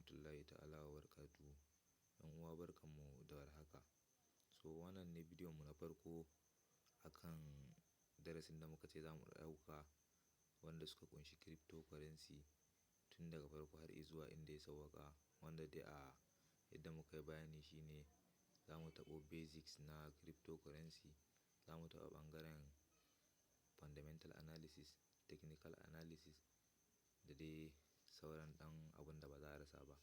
Rahmatullahi ta'ala wa barakatuhu. 'Yan uwa, barkanmu da warhaka. So wannan ne bidiyon mu na farko akan darasin da muka ce za mu ɗauka, wanda suka ƙunshi cryptocurrency tun daga farko har izuwa inda ya sauwaƙa. Wanda dai a yadda muka yi bayani shine za mu taɓo basics na cryptocurrency, za mu taɓa ɓangaren fundamental analysis, technical analysis da dai sauran ɗan abun da ba za a rasa ba.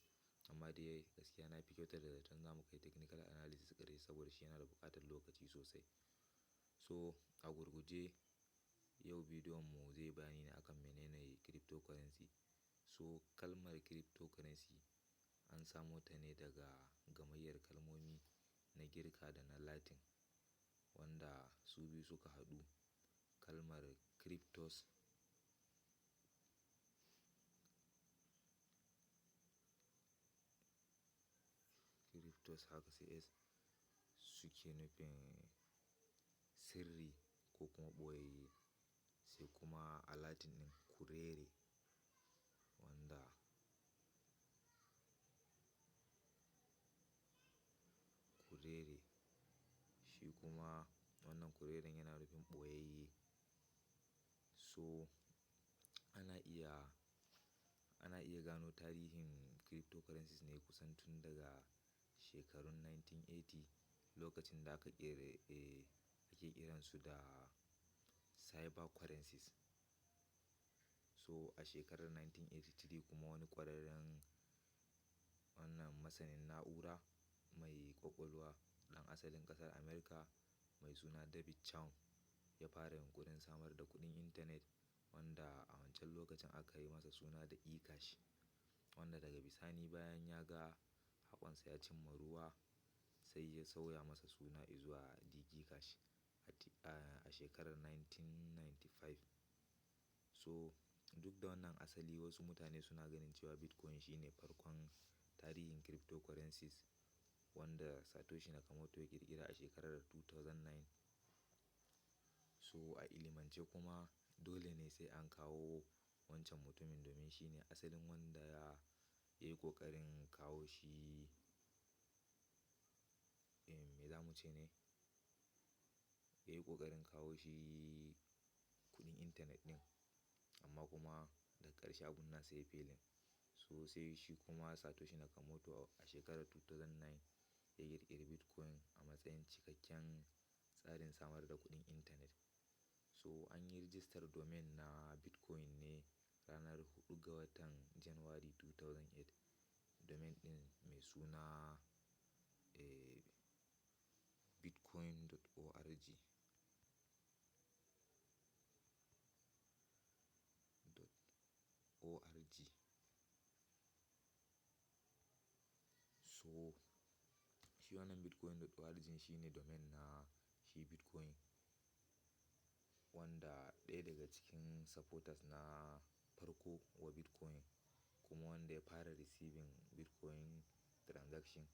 Amma dai gaskiya na fi kyautar da zaton za mu kai technical analysis ƙarshe, saboda shi yana da buƙatar lokaci sosai. So a gurguje, yau bidiyon mu zai bayani ne akan menene cryptocurrency. So kalmar cryptocurrency an samo ta ne daga gamayyar kalmomi na Girka da na Latin, wanda su biyu suka haɗu, kalmar cryptos cryptos haka sai s, suke nufin sirri ko kuma ɓoyayye, sai kuma a Latin ɗin currere, wanda currere shi kuma wannan curreren yana nufin ɓoyayye. So ana iya gano tarihin cryptocurrencies ne kusan tun daga shekarun 1980, lokacin da aka ƙere ake kiransu da cyber currencies. So a shekarar 1983 kuma, wani ƙwararren wannan masanin na'ura mai ƙwaƙwalwa ɗan asalin ƙasar America mai suna David Chaum ya fara yunƙurin samar da kuɗin intanet, wanda a wancan lokacin aka yi masa suna da eCash, wanda daga bisani, bayan ya ga haƙonsa ya cimma ruwa, sai ya sauya masa suna izuwa DigiCash a shekarar 1995. So duk da wannan asali, wasu mutane suna ganin cewa Bitcoin shine farkon tarihin cryptocurrencies, wanda Satoshi Nakamoto ya ƙirƙira a shekarar 2009. So a ilimance kuma dole ne sai an kawo wancan mutumin, domin shine asalin wanda ya yi ƙoƙarin kawo shi, me za mu ce ne? Ya yi ƙoƙarin kawo shi kuɗin intanet ɗin, amma kuma daga ƙarshe abun nasa ya failing. So sai shi kuma Satoshi Nakamoto a shekarar 2009 ya ƙirƙiri Bitcoin a matsayin cikakken tsarin samar da kuɗin intanet. So an yi rijistar domain na Bitcoin ne ranar 4 ga watan January 2008. Domain ɗin mai suna bitcoin.org .org. So shi wannan bitcoin.org shine domain na shi Bitcoin, wanda ɗaya daga cikin supporters na farko wa Bitcoin kuma wanda ya fara receiving Bitcoin transaction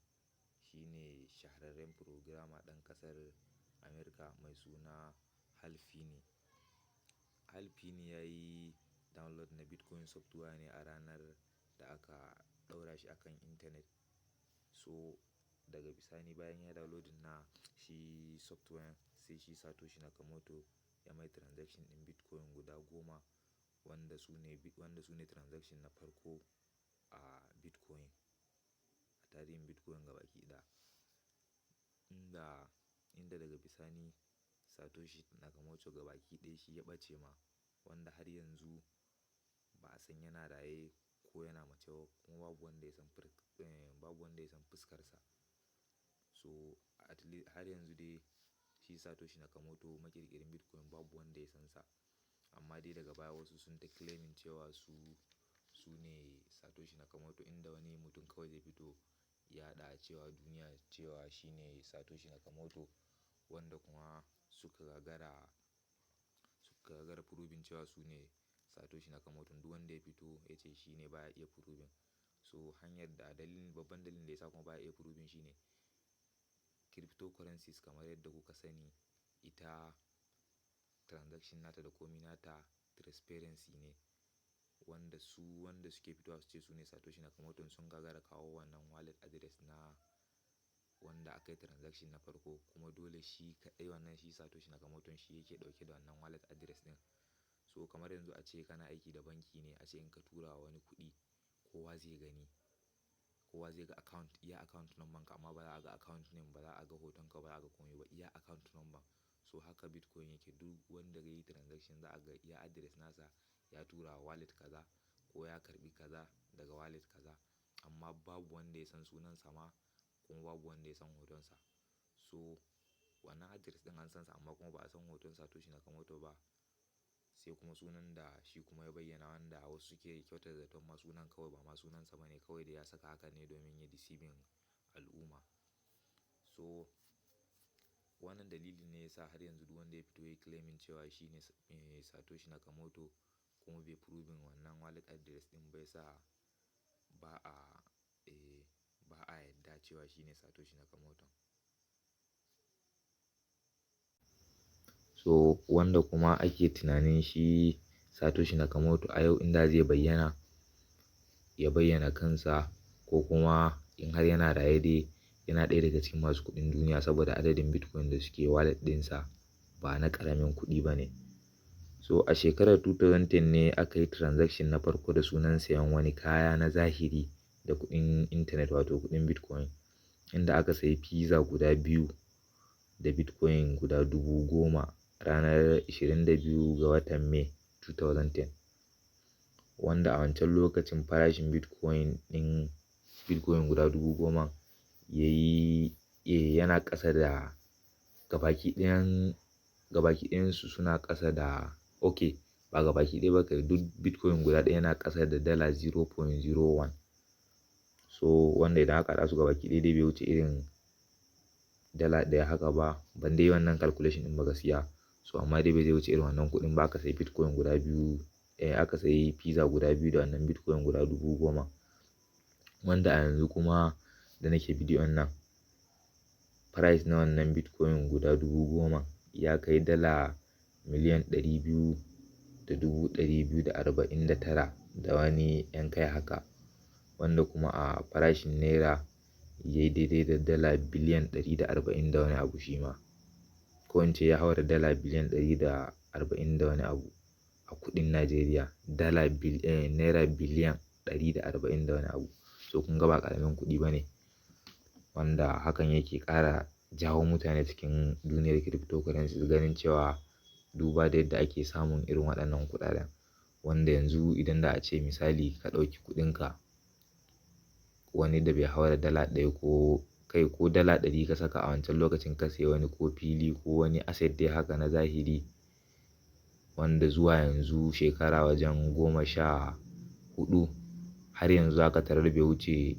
shine shahararren programmer ɗan ƙasar Amurka mai suna Hal Finney. Hal Finney ya yi download na Bitcoin software ne a ranar da aka ɗaura shi akan intanet. So daga bisani, bayan ya downloading na shi software, sai shi Satoshi Nakamoto ya mai transaction ɗin Bitcoin guda 10, wanda su ne transaction na farko a Bitcoin, a tarihin Bitcoin gabaki ɗaya. Inda daga bisani Satoshi Nakamoto gabaki ɗaya shi ya ɓace ma, wanda har yanzu ba a san yana raye ko yana mace ba, kuma babu wanda ya san fuskarsa. So at least har yanzu dai shi Satoshi Nakamoto, maƙirƙirin Bitcoin, babu wanda ya san sa. Amma dai daga baya wasu sun ta claiming cewa su ne Satoshi Nakamoto, inda wani mutum kawai zai fito ya yaɗa cewa duniya cewa shi ne Satoshi Nakamoto, wanda kuma suka gagara proving cewa su ne Satoshi Nakamoto. Duk wanda ya fito ya ce shi ne, baya iya proving. So hanyar da dalilin babban dalilin da ya sa kuma baya iya proving shine cryptocurrencies, kamar yadda kuka sani, ita transaction nata da komi nata transparency ne. Wanda su wanda suke fitowa su ce su ne Satoshi Nakamoto sun gagara kawo wannan wallet address na wanda aka yi transaction na farko, kuma dole shi kaɗai wannan shi Satoshi Nakamoto shi yake ɗauke da wannan wallet address ɗin. So kamar yanzu a ce kana aiki da banki ne, a ce in ka tura wa wani kuɗi kowa zai gani, kowa zai ga account, iya account number ka, amma ba za a ga account name ba, za a ga hoton ka ba, za a ga komai ba, iya account number. So haka Bitcoin yake, duk wanda ya yi transaction za a ga iya address nasa, ya tura wa wallet kaza ko ya karɓi kaza daga wallet kaza, amma babu wanda ya san sunansa ma kuma babu wanda ya san hotonsa. So wannan address ɗin an san sa amma kuma ba a san hoton Satoshi Nakamoto ba, sai kuma sunan da shi kuma ya bayyana, wanda wasu suke kyautata zaton ma sunan kawai ba ma sunansa ba ne, kawai dai ya saka haka ne domin ya deceiving al'umma. So wannan dalilin ne ya sa har yanzu duk wanda ya fito ya yi claiming cewa shi ne Satoshi Nakamoto kuma bai proving wannan wallet address ɗin ba, ya sa ba a yadda cewa shi ne Satoshi Nakamoto. So wanda kuma ake tunanin shi Satoshi Nakamoto a yau inda zai bayyana, ya bayyana kansa, ko kuma in har yana raye dai, yana ɗaya daga cikin masu kuɗin duniya saboda adadin Bitcoin da suke wallet ɗinsa ba na ƙaramin kuɗi ba ne. So a shekarar 2010 ne aka yi transaction na farko da sunan sayan wani kaya na zahiri da kuɗin intanet, wato kuɗin Bitcoin, inda aka sayi pizza guda biyu da Bitcoin guda 10,000 ranar 22 ga watan May 2010, wanda a wancan lokacin farashin Bitcoin ɗin, Bitcoin guda 10,000 yayi, yana ƙasa da gabaki ɗayansu suna ƙasa da, okay, ba gabaki ɗaya ba kai, duk Bitcoin guda ɗaya yana ƙasa da dala 0.01. So wanda idan aka haɗa su gabaki ɗaya dai bai wuce irin dala ɗaya haka ba, ban dai yi wannan calculation ɗin ba gaskiya. So amma dai bai zai wuce irin wannan kuɗin ba aka sayi Bitcoin guda biyu, aka sayi pizza guda biyu da wannan Bitcoin guda 10,000. Wanda a yanzu kuma da nake bidiyon nan, price na wannan Bitcoin guda 10,000 ya kai dala 200,249,000 da wani 'yan kai haka, wanda kuma a farashin naira yayi daidai da dala biliyan 140 da wani abu shi ma. Ko in ce ya haura dala biliyan 140 da wani abu a kuɗin Najeriya, dala naira biliyan 140 da wani abu. So kun ga ba ƙaramin kuɗi ba ne, wanda hakan yake ƙara jawo mutane cikin duniyar cryptocurrency ganin cewa duba da yadda ake samun irin waɗannan kuɗaɗen. Wanda yanzu idan da a ce misali ka ɗauki kuɗinka wani da bai haura dala ɗaya ko kai ko dala ɗari ka saka a wancan lokacin ka sayi wani ko fili ko wani asset dai haka na zahiri, wanda zuwa yanzu shekara wajen 14 har yanzu za ka tarar bai wuce,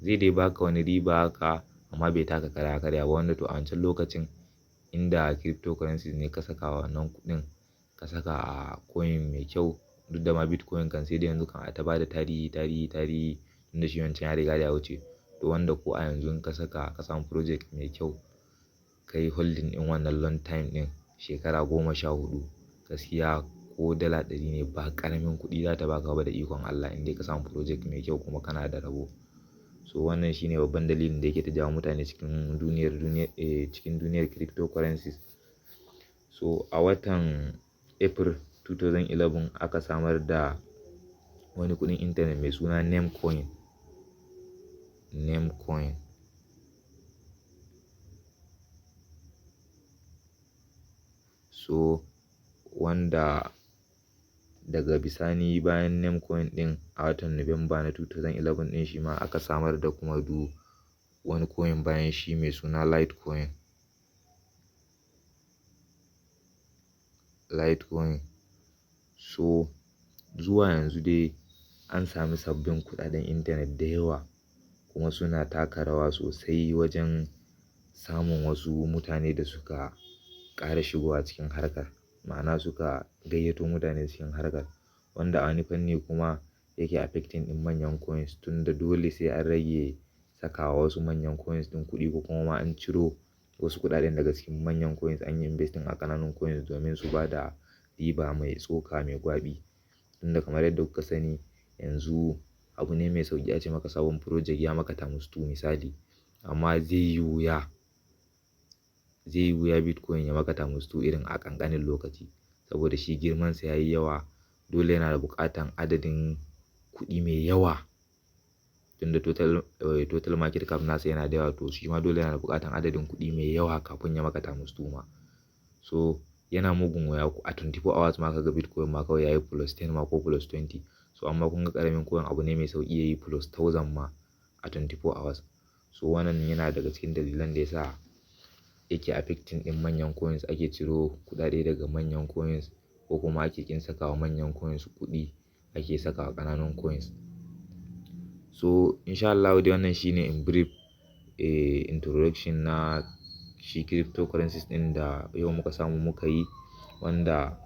zai dai baka wani riba haka amma bai taka kara ya karya ba. Wanda to a wancan lokacin inda cryptocurrencies ne ka saka wannan kuɗin, ka saka a coin mai kyau, duk da ma Bitcoin kan sai dai yanzu kan a ta bada tarihi, tarihi, tarihi, tunda shi wancan ya riga ya wuce. To wanda ko a yanzu in ka saka ka samu project mai kyau, ka yi holding ɗin wannan long time ɗin shekara 14, gaskiya ko dala ɗari ne ba ƙaramin kuɗi za ta baka ba da ikon Allah in dai ka samu project mai kyau kuma kana da rabo. So wannan shine babban dalilin da yake ta jawo mutane cikin duniyar, duniyar, cikin duniyar cryptocurrencies. So a watan April 2011 aka samar da wani kuɗin intanet mai suna Namecoin. Namecoin. So wanda daga bisani bayan Namecoin ɗin a watan Nuwamba na 2011 ɗin shi ma aka samar da kuma du wani coin bayan shi mai suna Litecoin. Litecoin. So zuwa yanzu dai an sami sabbin kuɗaɗen intanet da yawa kuma suna taka rawa sosai wajen samun wasu mutane da suka ƙara shigowa cikin harkar, ma'ana suka gayyato mutane cikin harkar, wanda a wani fanni kuma yake affecting ɗin manyan coins, tunda dole sai an rage sakawa wasu manyan coins ɗin kuɗi ko kuma ma an ciro wasu kuɗaɗen daga cikin manyan coins an yi investing a ƙananun coins domin su ba da riba mai tsoka mai gwaɓi. Tunda kamar yadda kuka sani, yanzu abu ne mai sauƙi a ce maka sabon project ya maka times two misali. Amma zai yi wuya Bitcoin ya maka times two irin a ƙanƙanin lokaci. Saboda shi girmansa ya yi yawa, dole yana da buƙatan adadin kuɗi mai yawa. Tunda total market cap nasa yana da yawa, to shi ma dole yana da buƙatan adadin kuɗi mai yawa kafin ya maka times two ma. So yana mugun wuya a 24 hours ma ka ga Bitcoin ma kawai yayi plus 10 ma ko plus 20. So amma kun ga ƙaramin coin, abu ne mai sauƙi yayi plus 1000 ma a 24 hours. So wannan yana daga cikin dalilan da yasa yake affecting ɗin manyan coins, ake ciro kuɗaɗe daga manyan coins ko kuma ake ƙin sakawa manyan coins kuɗi, ake sakawa ƙananun coins. So in sha Allahu dai wannan shine in brief introduction na shi cryptocurrencies ɗin da yau muka samu muka yi, wanda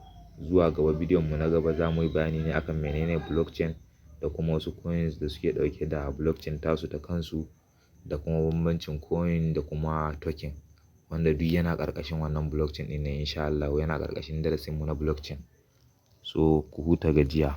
zuwa gaba, bidiyon mu na gaba, za mu yi bayani ne akan menene blockchain da kuma wasu coins da suke ɗauke da blockchain tasu ta kansu, da kuma bambancin coin da kuma token, wanda duk yana ƙarƙashin wannan blockchain ɗin ne. In sha Allahu yana ƙarƙashin darasin mu na blockchain. So ku huta gajiya.